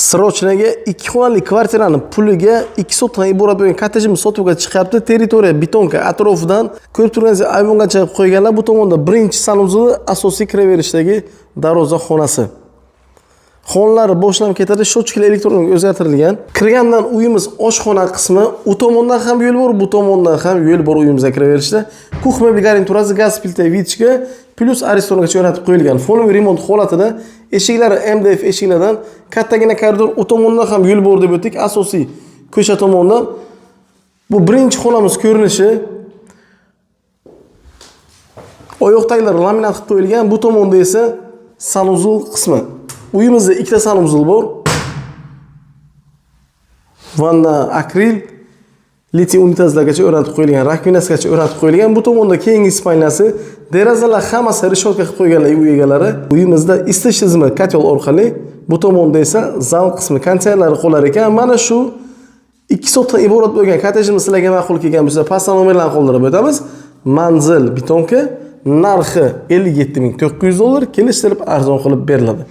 Срочно ga 2 xonali kvartirani puliga 2 sotixdan iborat bo'lgan kottejimiz sotuvga chiqyapti. Territoriya Bitonka atrofidan ko'rib turganingizdek ayvongacha qilib qo'yganlar. Bu tomonda birinchi санузел i, asosiy kiraverishdagi darvoza xonasi. Xonalari boshlanib ketadi, счётчик lar elektron o'zgartirilgan. Kirgandan uyimiz oshxona qismi, u tomondan ham yo'l bor, bu tomondan ham yo'l bor uyimizga kiraverishda. Кухня mebel garniturasi, gaz plita, вытяжка, плюс Aristongacha o'rnatib qo'yilgan. Фоновый remont holatida, eshiklari MDF eshiklardan, kattagina koridor, u tomondan ham yo'l bor deb o'tdik, asosiy ko'cha tomondan. Bu birinchi xonamiz ko'rinishi. Oyoq taglari laminat qilib qo'yilgan. Bu tomonda esa санузел qismi. Uyimizda ikkita санузел bor. Vanna akril, litiy unitazlargacha o'rnatib qo'yilgan, раковина sigacha o'rnatib qo'yilgan. Bu tomonda keyingi спальня si, derazalar hammasi решётка qilib qo'yganlar uy egalari. Uyimizda isitish tizimi котёл orqali, bu tomonda esa zal qismi, konditsionerlari qolar ekan. Mana shu 2 sotixdan iborat bo'lgan kottejimiz sizlarga ma'qul kelgan bo'lsa, pastda nomerlarni qoldirib o'tamiz. Manzil Bitonka, narxi 57 900 dollar, kelishtirib arzon qilib beriladi.